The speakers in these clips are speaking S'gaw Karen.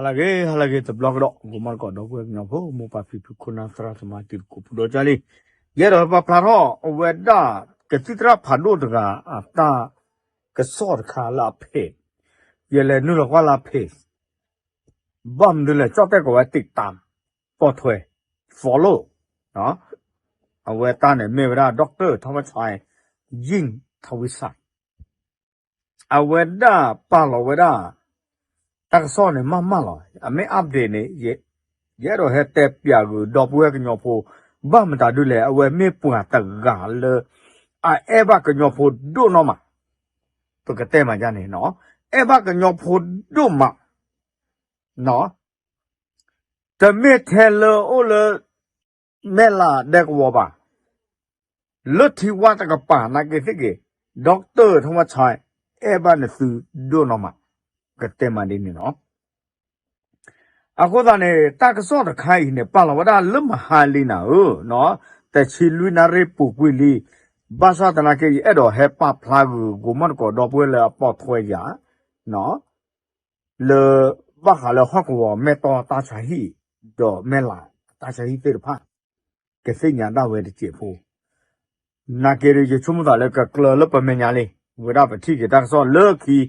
ဟါလၢအဂ့ၤ ဟါလၢအဂ့ၤတဘျီကဒီး ဂီၤမီတကိးဒီပုၢ်ဝဲၢ်ကညီဖိ မိၢ်ပၢ်ဖံဖု ခိၣ်နၢ်သရၣ်သမါ တံၤသကိးဖိဒီကၢ်လံ, ယအဲၣ်ဒိးပာ်ဖျါထီၣ် အဝဲဒၣ် ကသံၣ်သရၣ်ဖးဒိၣ်တဂၤအတၢ်ကစီၣ်တခါလၢအ page, ယလဲၤနုာ်လီၤကွၢ်လၢအ page, ဘၣ်မနုၤလဲၣ် ကၠီၣ်တဲၣ်ကိးဝဲ တိာ်တၢ် ပိာ်ထွဲ follow အဝဲတၢ်န့ၣ်မ့ၢ်ဝဲဒၣ် doctor ထီၣ်ဝဲဆဲ ယံၣ်ထီၣ်ဝံစၢ် အဝဲဒၣ်ပာ်လီၤဝဲဒၣ် တၢ်ကစီၣ်န့ၣ် မ့ၢ်မ့ၢ်လီၤ. အမ့ၢ် update န့ၣ် ယအဲၣ်ဒိးဟဲတဲပၠးဂုာ်ဒီပုၢ်ဝဲၢ်ကညီဖိ, ဘၣ်မတၤဒုလဲၣ် အဝဲမ့ၢ်ပှၤတဂၤလၢ အအဲၣ်ဘၣ်ကညီဖိဒိၣ်နီၢ်မး, ပကတဲမးယါန့ၣ်, အဲၣ်ဘၣ်ကညီဖိဒိၣ်မး, တမ့ၢ်ထဲလၢအိၣ်လၢ မဲၢ်လးဒဲကဝီၤဘၣ်, လၢထံဝါတကပၤ နာ်က့သ့ၣ်က့ၤ, doctor ထီၣ်ဝဲဆဲ အဲၣ်ဘၣ်နသုဒိၣ်နီၢ်မး, ကတဲမးဒ်န့ၣ်လီၤ. အဃိသတးန့ၣ် တၢ်ကစီၣ်တခါအံၤန့ၣ် ပာ်လီၤဝဲဒၣ်လၢမဟါလံနၤဧၢ, တဆံလွံၢ်နၣ်ရံၣ်ပူၤကွံာ်လံ, ဘၣ်ဆၣ်သနာ်က့ ယအဲၣ်ဒိးဟဲပာ်ဖျါဂုာ် ဂီၤမီတကိးဒီပုၢ်ဝဲၢ်လၢအပိာ်ထွဲယၤ လၢ ဘၣ်ဃးလၢဟီၣ်ကဝီၤမဲၢ်တီၢ်တၢ်ဆါဟံၣ် ဒီးမဲၢ်လးတၢ်ဆါဟံၣ်သ့ၣ်တဖၣ် ကသ့ၣ်ညါဒၣ်ဝဲတစဲးဖိ, နာ်က့ဒီး ယဆိကမိၣ်သးလၢကကျၢၤလၢပမဲာ်ညါလံ, ဝဲဒၣ်ပထံၣ်က့ၤတၢ်ကစီၣ်လၢခံ, ဒီး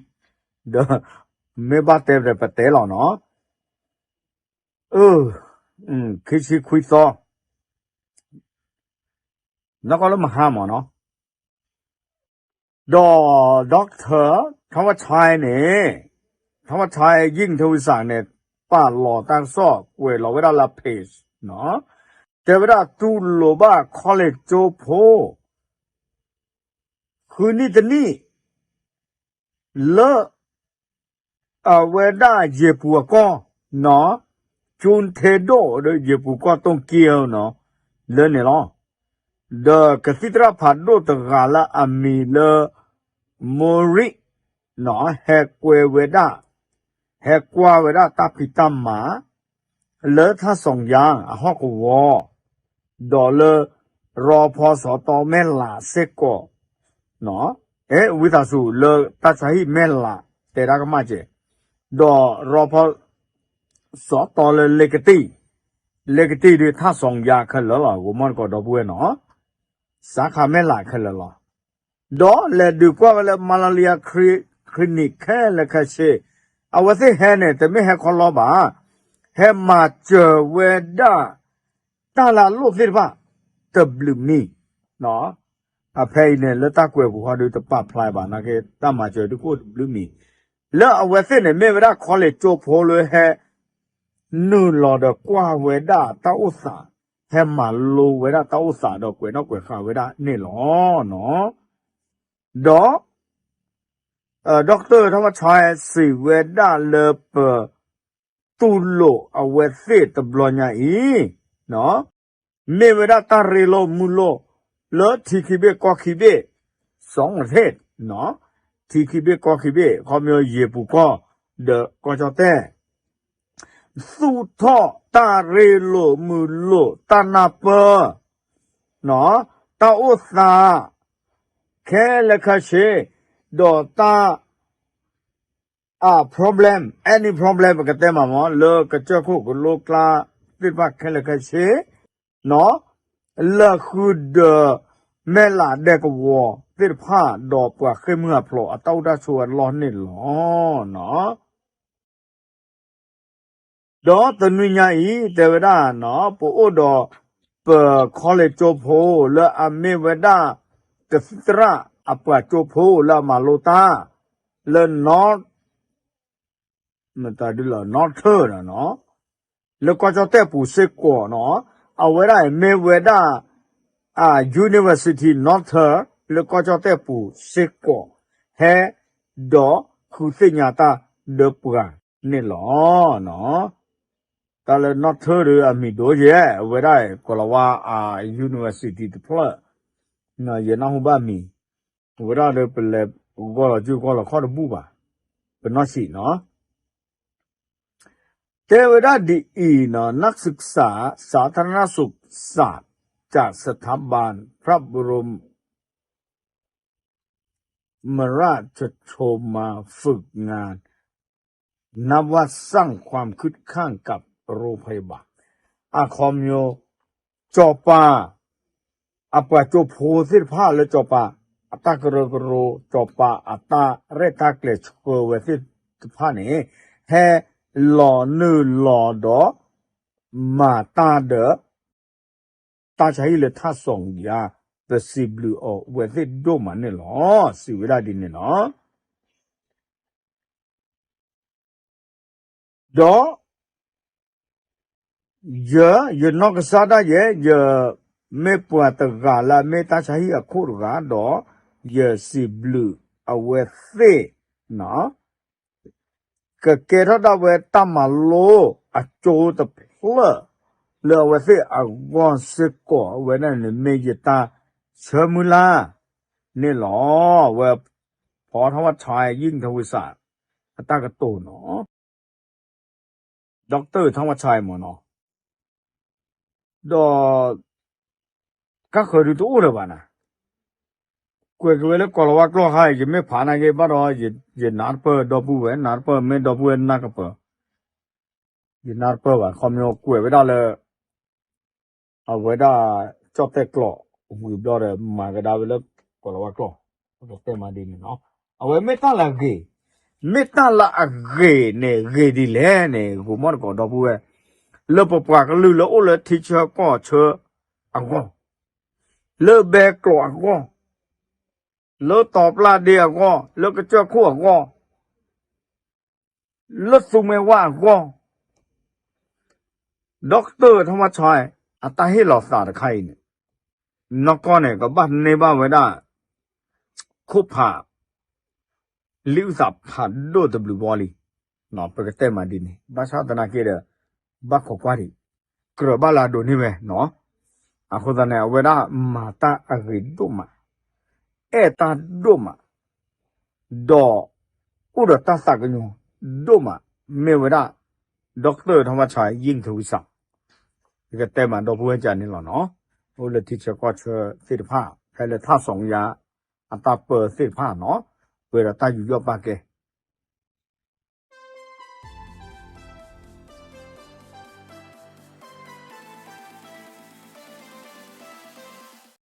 မ့ၢ်ဘၣ်တဲဒီးပတဲလီၤနီၤ, အ ခံဆံခွံသီ နီၢ်ကီၢ်လၢမဟါမးနီၤ, ဒီး doctor ထီၣ်ဝဲဆဲန့ၣ်, ထီၣ်ဝဲဆဲ ယံၣ်ထီၣ်ဝံစၢ်န့ၣ် ပာ်လီၤတၢ်ကစီၣ်ကွဲးလီၤဝဲဒၣ်လၢ page နီၤ, တဲဝဲဒၣ်တူၢ်လိာ်ဘၣ် college ကၠိဖိ ဃုနံၣ်တနံၣ် လၢ အဝဲဒၣ်ယ့ၢ်ပူၤအကီၢ်နီၤ, ကၠိထဲဒိၣ်ဒီးယ့ၢ်ပူၤကီၢ်တိၣ်က့နီၤ, လၢန့ၣ်လီၤ. ဒီးကသံၣ်သရၣ်ဖးဒိၣ်တဂၤလၢအမံၤလၢ မိရံး နီၤ, ဟဲကွဲးဝဲဒၣ်, ဟဲကွၢ်ဝဲဒၣ်တၢ်ဖံးတၢ်မၤ လၢထၣ်စီၤယါအဟီၣ်ကဝီၤ, ဒီးလၢ ရီဖီစီၤတီမဲၢ်လးစ့ၢ်ကီး, အဲ ဝံသးစူၤလၢတၢ်ဆါဟံၣ်မဲၢ်လး တဲဒၣ်ကမၣ်ကဲ, ဒီးရီဖီ စီၤတီလၢလ့ကတံၢ်, လ့ကတံၢ်ဒုးထၣ်စီၤယါခဲလၢာ်လီၤ ဂီၤမီတကိးဒီပုၢ်ဝဲၢ်နီၤ, စးခါမဲၢ်လးခဲလၢာ်လီၤ. ဒီးလဲၤဒုးကွၢ်ဝဲလၢ malaria clinic ခဲလၢာ်ခဲဆ့, အဝဲသ့ၣ်ဟဲန့ၣ် တမ့ၢ်ဟဲခီလီဘၣ်, ဟဲမၤစၢၤဝဲဒၣ် တၢ်လၢအလိၣ်သ့ၣ်တဖၣ် တဘျုးမံၤ, အဖဲအံၤန့ၣ် လၢတၢ်ကွဲးပူၤဃီဒုးတပာ်ဖျါဘၣ်နာ်က့ တၢ်မၤစၢၤဒုးကအိၣ်တဘျုးမံၤ, လၢအဝဲသ့ၣ်န့ၣ် မ့ၢ်ဝဲဒၣ် college ကၠိဖိလၢဟဲ နုာ်လီၤဒီးကွၢ်ဝဲဒၣ်တၢ်အိၣ်သး, ဟဲမၤလိဝဲဒၣ်တၢ်အိၣ်သးဒီးကွဲးနီၣ်ကွဲးဃာ်ဝဲဒၣ်န့ၣ်လီၤ. ဒီး doctor ထီၣ်ဝဲဆဲစံးဝဲဒၣ်လၢပ တူၢ်လိာ်အဝဲသ့ၣ်တဘျီညါအံၤ, မ့ၢ်ဝဲဒၣ်တၢ်ရ့လိာ်မုာ်လိာ် လၢထံခံဘ့ၣ်ကီၢ်ခံဘ့ၣ်, စီၤသ့ၣ်, ထံခံဘ့ၣ်ကီၢ်ခံဘ့ၣ် ခီဖျိယ့ၢ်ပူၤကီၢ် ဒီးကီၢ်ကၠီၣ်တဲၣ် သူၣ်ထီၣ်တၢ်ရ့လိာ်မုာ်လိာ်တၢ်နၢ်ပၢၢ်, တၢ်အိၣ်သး ခဲလၢာ်ခဲဆ့, ဒီးတၢ် အ problem, any problem ပကတဲမးမ့ၢ် လၢကစၢၢ်ခိၣ်ကလိကျါသ့ၣ်တဖၣ်ခဲလၢာ်ခဲဆ့, လၢဃုာ်ဒီး မဲၢ်လးဒဲကဝီၤသ့ၣ်တဖၣ် ဒီးပှၤဃ့ၢ်မုၢ်ဟးဖျိးအတၢ်အိၣ်တၢ်ဆိးအလီၢ်န့ၣ်လီၤ. ဒီးတနွံညါအံၤ တဲဝဲဒၣ်နီၤ ပအိၣ်ဒီး ပ college ကၠိဖိ လၢအမ့ၢ်ဝဲဒၣ် ကသံၣ်သရၣ်အပှၤကၠိဖိလၢအမၤလိတၢ် လၢ North မတၤဒုလီၤ Northern နီၤ, လၢကီၢ်ကၠီၣ်တဲၣ်ပူၤစ့ၢ်ကီးနီၤ, အဝဲဒၣ်မ့ၢ်ဝဲဒၣ် အ University Northern လၢကီၢ်ကၠီၣ်တဲၣ်ပူၤစ့ၢ်ကီး ဟဲ ဒီးဃုသ့ၣ်ညါတၢ်ဒီးပှၤန့ၣ်လီၤ. တၢ်လၢ Northern ဒီးအမံၤဒိၣ်ယဲၢ် အဝဲဒၣ်ကိးလီၤဝါ အ University တဖျၢၣ်, ယနၢ်ဟူဘၣ်မံၤ, အဝဲဒၣ်လၢပလဲၤဂီၢ်လီၤစုဂီၢ်လီၤခီၣ်တဘူၣ်ဘၣ်, ပနီၢ်ဆံးနီၤ တဲဝဲဒၣ်ဒ်အံၤနီၤ นักศึกษาสาธารณสุขศาสตร์ จากสถาบันพระบรมราชโชมาฝึกงาน นวัตสร้างความคึกคักกับโรงพยาบาล အခီပညီ စီၤပၤ အပှၤကၠိဖိသ့ၣ်တဖၣ်လၢစီၤပၤ အတၢ်ကရၢကရိ စီၤပၤအတၢ်ရဲၣ်တၢ်ကျဲၤဆှၢဝဲသ့ၣ်တဖၣ်န့ၣ် ဟဲလီၤနုာ်လီၤဒီး မၤတၢ်ဒီး တၢ်ဆါဟံၣ်လၢထၣ်စီၤယၤ ပစံးဘျုးအီၤဝဲသ့ၣ်ဒိၣ်မးန့ၣ်လီၤ. စံးဝဲဒၣ်ဒ်န့ၣ်လီၤ. ဒီး ယဲ ယနီၢ်ကစၢ်ဒၣ်ယဲ ယမ့ၢ်ပှၤတဂၤလၢအမ့ၢ်တၢ်ဆါဟံၣ်အခိၣ်တဂၤဒီး ယစံးဘျုးအဝဲသ့ၣ် ကကဲထီၣ်ဒၣ်ဝဲတၢ်မၤလိအကၠိတဖျၢၣ် လၢအဝဲသ့ၣ်အဂီၢ်စ့ၢ်ကီး အဝဲဒၣ်န့ၣ်မ့ၢ်ယတၢ်ဆၢမုၢ်လၢ်န့ၣ်လီၤ. အဝဲ ဖီထီၣ်ဝဲဆဲး ယံၣ်ထဝံစး အတၢ်ကတိၤနီၤ doctor ထီၣ်ဝဲဆဲးမ့ၢ်နီၤ ဒီး ကၢ်ဃၢၤဒုးတအိၣ်လၢၤဘၣ်နၤ ကွဲးက့ၤဝဲလၢကိၤလၤဝါကျိာ်ခါ ယမ့ၢ်ဖးနာ်က့ဘၣ်ဒီး ယနၢ်တပၢၢ်ဒီပုၢ်ဝဲၢ် နၢ်တပၢၢ်မ့ၢ်ဒီပုၢ်ဝဲၢ်နၢ်ကပၢၢ် ယနၢ်တပၢၢ်ဘၣ် ခီပညီကွဲးဝဲဒၣ်လၢ အဝဲဒၣ် ကၠီၣ်တဲၣ်ကျိာ် ဝံၤဘျီဒီး မၤကဒါဝဲလၢ ကိၤလၤဝါကျိာ် ပကတဲမးဒ်န့ၣ်နီၤ အဝဲမ့ၢ်တၢ်လၢအဂ့ၤ မ့ၢ်တၢ်လၢအဂ့ၤန့ၣ် ဂ့ၤဒ်လဲၣ်န့ၣ် ဂိၤမီၣ်တကိးဒီပုၢ်ဝဲၢ် လၢပပှၤကလုာ်လၢအိၣ်လၢထံဆၢကီၢ်ဆၢအဂီၢ် လၢဘဲကျိးအဂီၢ် လၢတီၤပျၢ်ဒ့အဂီၢ် လၢကစၢၢ်ခိၣ်အဂီၢ် လၢသူမွဲဝၣ်အဂီၢ် doctor ထီၣ်ဝဲဆဲး အတၢ်ဟ့ၣ်လီၤသးတခါအံၤန့ၣ် နီၢ်ကီၢ်န့ၣ် ကဘၣ်န့ၢ်ဘၣ်ဝဲဒၣ် ခိၣ်ဖး လံာ်အုၣ်သးဖးဒိၣ်တဘျုးဘီလံ ပကတဲမးဒ်န့ၣ် ဘၣ်ဆၣ်သနာ်က့ဒီး ဘၣ်ခိးကွၢ်ဒံး ကြၢးဘၣ်လၢအဒိးန့ၢ်ဝဲနီၤ အဃိသတးန့ၣ် အဝဲဒၣ်မၤတၢ်အဂ့ၤဒိၣ်မး အဲၣ်တၢ်ဒိၣ်မး ဒီး အိၣ်ဒီးတၢ်သးကညီၤဒိၣ်မး မ့ၢ်ဝဲဒၣ် doctor ထီၣ်ဝဲဆဲး ယံၣ်ထဝံစး ယကတဲမးဒီပုၢ်ဝဲၢ်ကန့ၣ်လီၤနီၤ အိၣ်လၢထံဆၢကီၢ်ဆၢသ့ၣ်တဖၣ် ဖဲလၢထၣ်စီၤယၤ အတၢ်ပၢသ့ၣ်တဖၣ်နီၤ ပှဲၤဒီးတၢ်ယူးယီၣ်ပာ်ကဲ